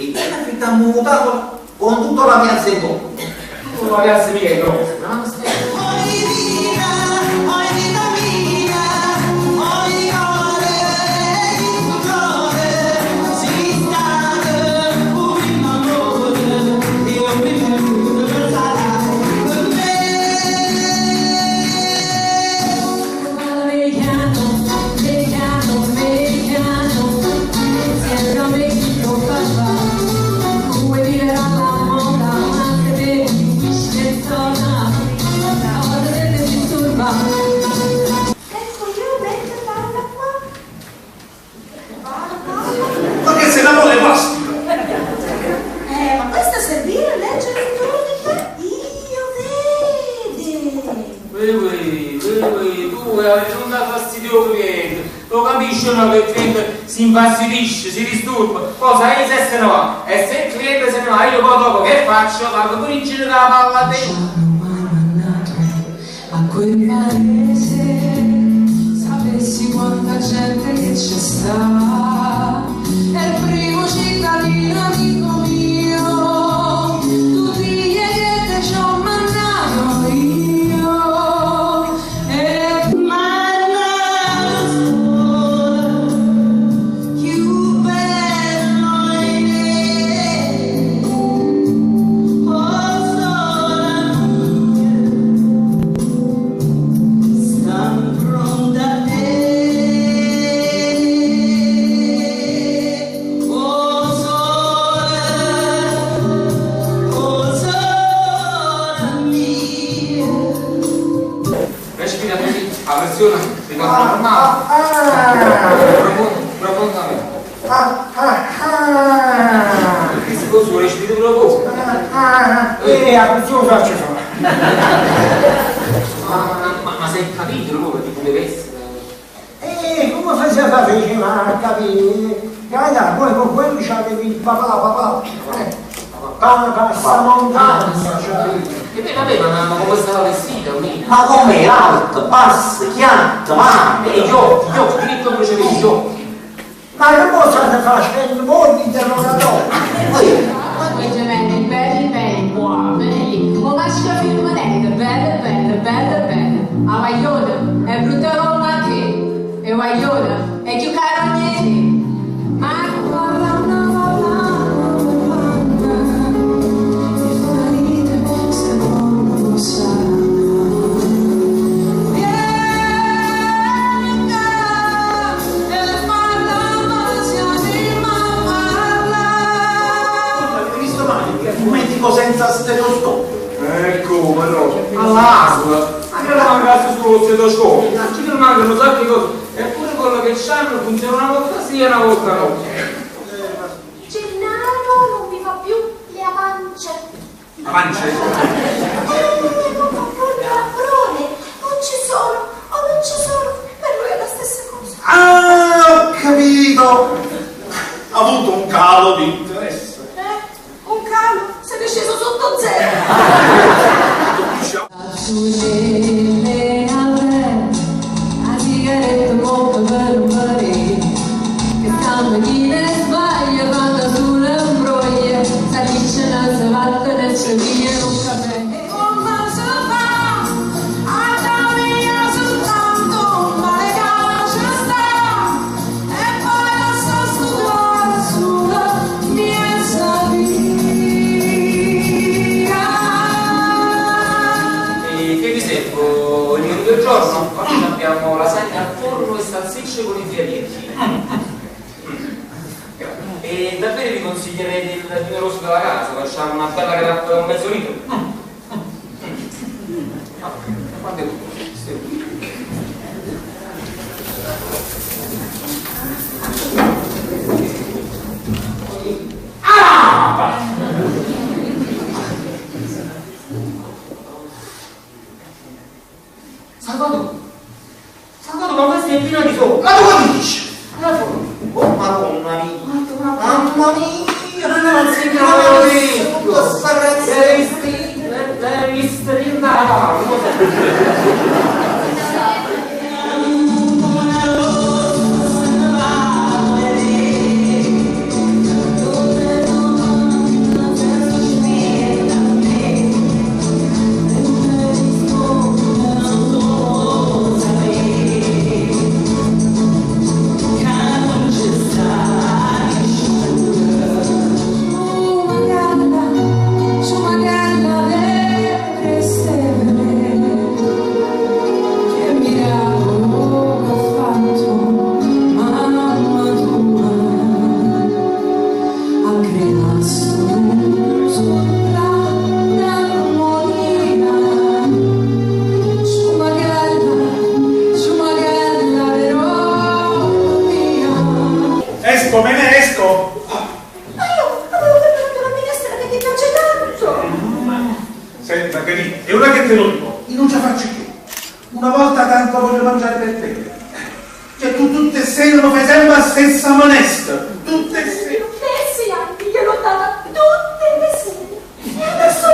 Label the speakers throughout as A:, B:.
A: E affittammo 'o tavolo con tutta la piazza in coppa.
B: Tutta la piazza mica è grossa, no?
C: Ecco, io metto palla qua. Palla, palla.
D: Ma che se la vuole plastica?
C: Ma questo servire a leggere il futuro di te? Io vede.
B: Ui, ui, ui, tu non dà fastidio al cliente. Lo capiscono che il cliente si infastidisce, si disturba. Cosa io se se ne va? E se il cliente se ne va, io poi dopo che faccio? Vado pure in giro la palla a te.
E: A quel paese, sapessi quanta gente che c'è sta, è il primo cittadino amico mio, tutti gli che te ci ho mandato io. E più bello è
B: Respira così, a versione ritorna normale. Profondamente. Perché si può respiro profondo.
F: E a questo faccio fare.
B: Ma sei capito allora di come deve essere?
F: E come faceva a fare? Ma capire? Guarda, poi con quello c'avevi il papà, papà. Papà, sta montagna c'avevi.
B: E beh, vabbè, ma come stava vestita, Mina?
A: Ma com'è alta, bassa, chiatta, ma.
B: E gli occhi, diritto invece gli occhi.
F: Ma che cosa ti facendo voi l'interrogatorio?
E: Poi gemelli, belli, belli, buoni, belli. O lascia firmanente, bella, bella, bella, bella. A guaglione, è brutta come a te. E guaglione, è più caro niente. Ma
D: Avete visto mai un medico senza stetoscopio?
B: Ecco, ma no. All'ASL, ma che la mancasse sullo stetoscopio? Ci ne mancano un sacco di cose. Eppure quello che c'hanno funziona una volta sì e una volta no.
C: Gennaro non mi fa più le avance.
D: Avance?
C: Non fa più il calabrone. Non ci sono, o non ci sono. Per lui è la stessa cosa.
D: Ah, ho capito! Ha avuto un calo di interesse.
C: Un calo? Se ne è sceso sotto zero.
E: La sigaretta molto per un che stamattina sbaglia quando sulle imbroglie salisce una savatta nel via un caffè. E come si fa a dare soltanto un male che ci sta e poi lascia studiare sulla mia via.
B: E che vi servo? Il menù del giorno? Oggi abbiamo lasagna al forno e salsicce con i fiadini. E davvero vi consiglierei del vino rosso della casa, facciamo una bella grappa da un mezzo litro. Ah, quanto è tutto? Sì. Ah! Salvatore! Salvatore, ma questa è piena di sole!
A: Ma tu che dici?
B: Alla
A: Oh madonna mia! Mamma mia!
B: Ragazzi,
A: Ma tutta sta razza!
B: L'hai vista di andare?
D: te lo dico, io non ce la faccio più. Una volta tanto voglio mangiare per te. Cioè tu tutte le sere mi fai sempre la stessa manestra. Tutte le sere.
C: Per 6 anni gliel'ho data tutte le sere. E adesso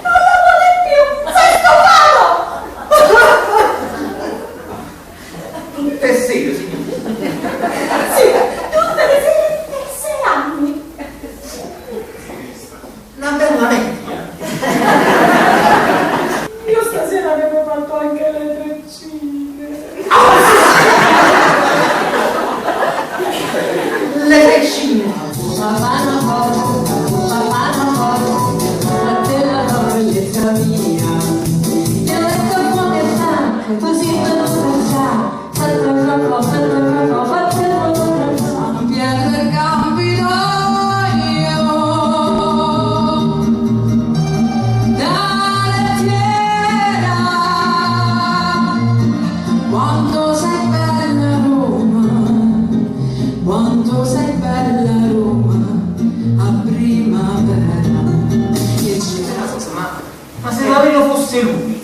C: non la vuole più. Si è stufato!
A: Tutte le sere, signore.
C: Sì, tutte le sere per 6 anni.
A: Una bella media.
E: Io stasera avevo fatto anche le treccine.
A: Le treccine.
E: Papà non voglio, papà non voglio, a te la bellezza mia. Io letto fuoco e stanco, tu sei venuta già. Fatto troppo, fatto troppo, fatto troppo.
G: Piede Campidoglio, da lettiera, quanto sei bella Roma, quanto sei bella Roma, a primavera. Che ci
B: Ma se davvero fosse lui?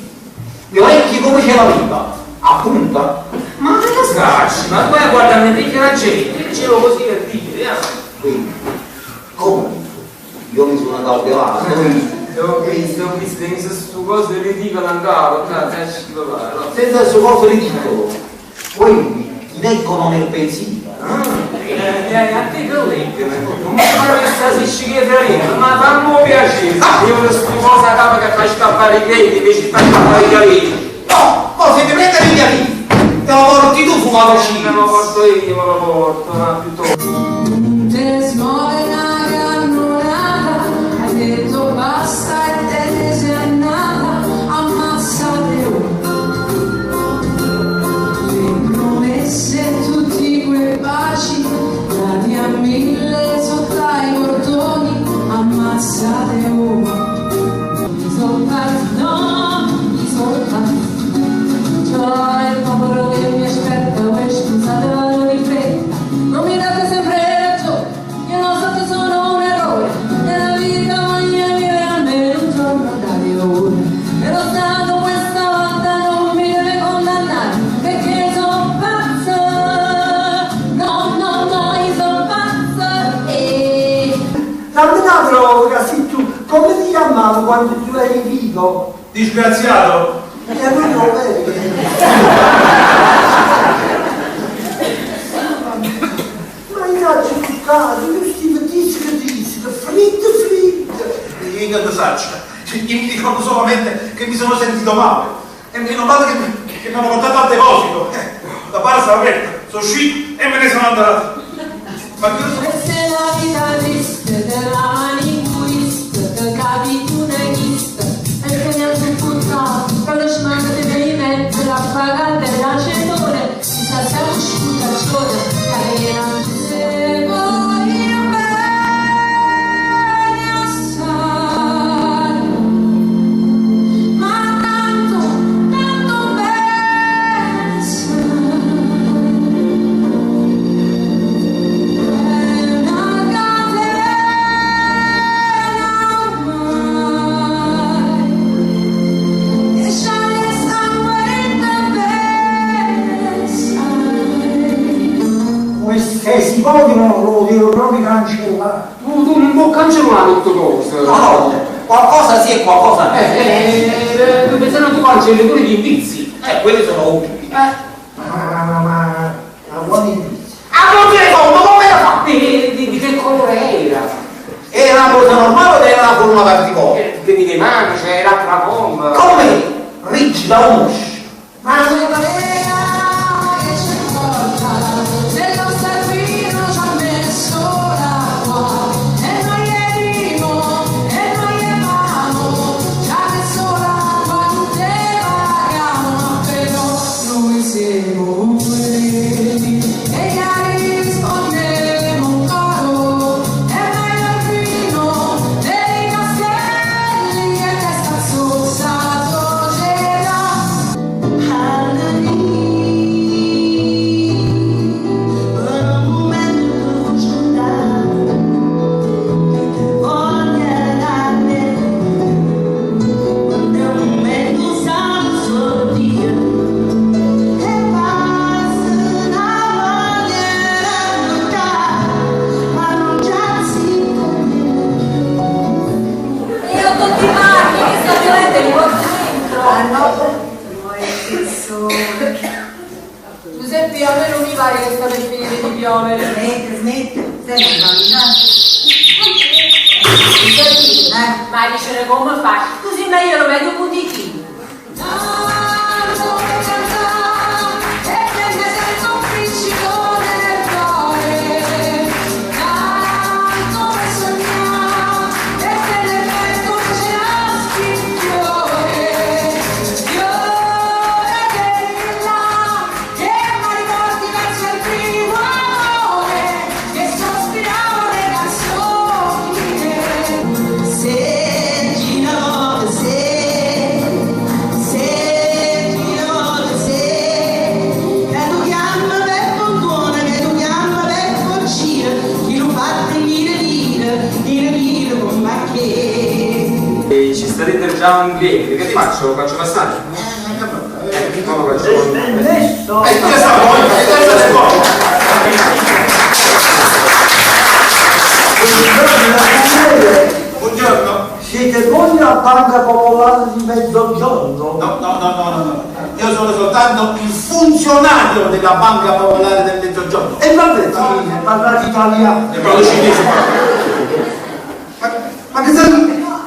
A: Le orecchie come ce l'aveva? A punta?
B: Ma che scacci? Ma vai a guardare nel la gente, io dicevo così per dire, eh.
A: Quindi, come? Io mi sono andato là,
B: Ho visto, mi sono sto coso ridicolo andavo, cazzo, ci va, no?
A: senza il suo coso ridicolo. Quelli ti leggono nel pensiero.
B: A te che leggono? Non mi pare che sta si scichietrina, ma fammi piacere. Io ho sto cosa a capo che fai scappare i piedi, invece di far scappare i capelli.
A: No, no, se ti prende gli capelli, te lo porti tu fumato
B: Me lo porto io, me lo porto, ma piuttosto.
G: Te smuove una cannonata, hai detto basta e te ne sei andata, ammazzate Le promesse e tutti quei baci, dati a mille sotto ai cordoni, ammazzate oh. Mi son pazzo, no, mi son pazzo. C'ho il popolo che mi aspetta, e scusate vado di fretta. Non mi date sempre ragione, io lo so che sono un errore. Nella vita voglio vivere almeno un giorno da leone. E lo Stato questa volta non mi deve condannare, perché sono pazza. No, no, no, io sono pazza. E...
F: Dammi una prova, se tu, come ti chiamavi quando tu eri vivo?
D: Disgraziato.
F: E lui non vedi. Ma io ho toccato, io stivo disco disco, fritto fritto.
D: Io che saccio. Io mi ricordo solamente che mi sono sentito male. E meno male che mi hanno portato al deposito. La bara stava aperta, sono uscito e me ne sono andato. Ma che sono...
E: Questa è la vita triste della manicurista, che capi tu neghista, e che mi hanno buttato, quando ci manca di mettere a pagare l'acetone, si sa siamo scutaccione, carriera.
G: Se voglio bene assai, ma tanto, tanto bene sai, è una catena ormai, che scioglie il sangue in te sai.
F: Queste si vogliono, lo devo proprio cancellare.
B: Tu non puoi cancellare tutto cosa.
A: No, no, qualcosa sì e qualcosa no.
B: Se no tu cancelli pure gli indizi.
A: Quelli sono utili.
F: Ma quali indizi?
A: Ah, non te ne conto, come la fa?
B: Di che colore era?
A: Era una cosa normale o era una forma particolare?
B: Devi le mani, c'era la bomba.
A: Come? Rigida o moscia?
F: Ma
G: Che ci porta, nello sterpino ci ha messo l'acqua e noi gli dimo e noi gli famo, ci ha messo l'acqua tutte paghiamo, ma però noi siamo quelli e gli rispondemo un coro, è meglio il vino dei castelli che testa zozza società.
E: Hallelujah. l'aria che sta per finire di piovere.
H: Smetti, smetti, senti, bambina.
E: Eh? Ma dicere come fai? Così meglio lo meglio butichino.
G: Tanto per cantare e che ne sento un piccico nel cuore. Tanto per sognare e che nel petto c'è naschi fiore. Fiore della che mi riporti verso il primo amore che sospiravo le canzoni.
H: Se notte, se, se notte, se, che tu chiama per fortuna, che tu chiama per forcina, chi lo fa venire dire, dire dire come che.
B: E ci sta dentro già un cliente, che ti faccio? Faccio passare? Come faccio?
F: Permesso?
D: E che sta poi? E che sta poi?
F: Buongiorno, signore.
D: Buongiorno.
F: Siete voi la Banca Popolare di Mezzogiorno?
D: No, no, no, no, no, no. Io sono soltanto il funzionario della Banca Popolare del Mezzogiorno.
F: E ma perché parlate italiano?
D: Ne parlo cinese. Ma che, che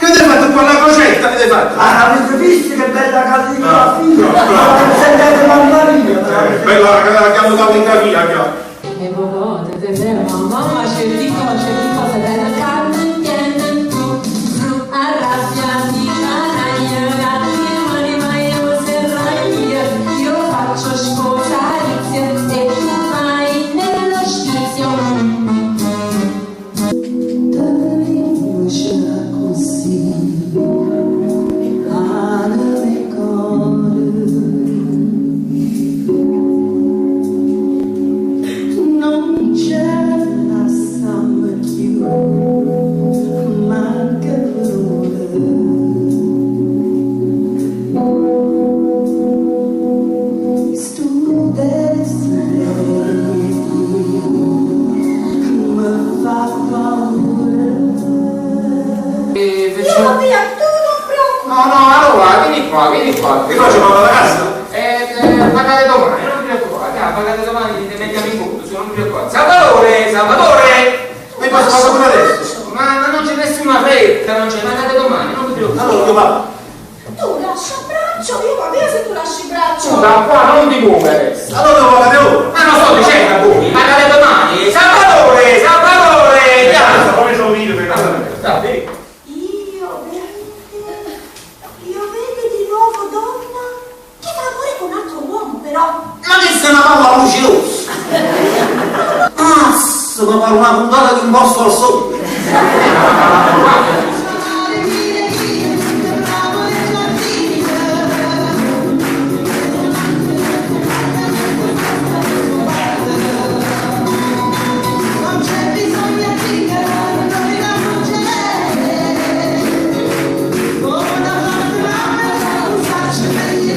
D: avete fatto qua la crocetta? Avete fatto?
F: Ah, avete visto che bella calligrafia?
D: No, no, no.
F: Sentite mamma mia!
D: Bella la chiamo calligrafia, chiamo.
E: E volte te fermo, mamma c'è di cosa, di cosa, bella carne, tiene tu, su, arrabbiati, canaglia, gatti, mani, ma io serraglia, io faccio sposalizia e tu fai nello scizio.
H: Non ce la siamo più, manca per ora. Sto desiderio mi fa paura.
B: E
C: Io
B: faccio-
C: vado via, tu non preoccupare.
B: No, no, allora, vieni qua, vieni qua.
D: Che faccio? Vado alla cassa?
B: Pagate domani, non ti preoccupare, ah, pagate domani, ti mettiamo in conto, su, non ti preoccupare. Salvatore, Salvatore!
D: Ma io posso pagare pure adesso?
B: Ma non c'è nessuna fretta, non c'è, pagate domani, non ti preoccupare.
D: Allora, dove vado?
C: Tu lascia il braccio, io vado via se tu lasci il braccio.
B: Tu da qua non ti muovere adesso.
D: Allora devo pagare ora?
B: Ma non sto dicendo a voi, pagate domani! Salvatore, Salvatore! Chiama!
D: Come sono io per casa?
B: Sta bene.
C: Io vedo di nuovo donna che fa amore con un altro uomo, però.
A: Ma che sta una palla a luci rosse? Ah, mi pare una puntata di un posto al sole.
H: Non c'è bisogno di novità non c'è. Come una parte non faccio meglio.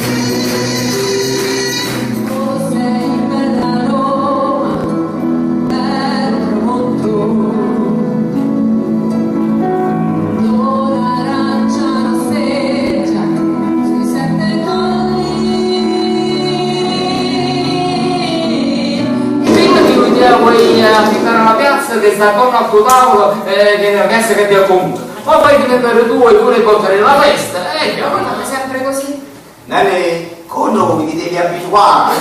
E: Oh, sei bella Roma, bel tramonto, l'arancia rosseggia sui sette colli.
B: Finta che vuoi affittare una piazza che sta attorno al tuo tavolo, che è una piazza che ti ha comune. Poi fai diventare tu e pure portare la festa. Ma è sempre così.
A: Nene, con noi ti devi abituare.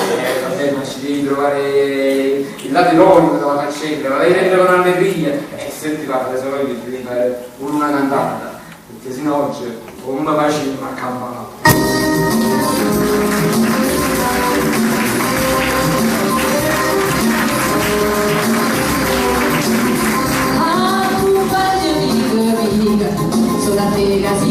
B: Vabbè, ma ci devi trovare il lato ironico della faccenda, la devi rendere con allegria. E senti, guarda, adesso noi devi fare una cantata, perché sino oggi con una facina a campana.
E: Ah, compagno amico, amica, solo a te che si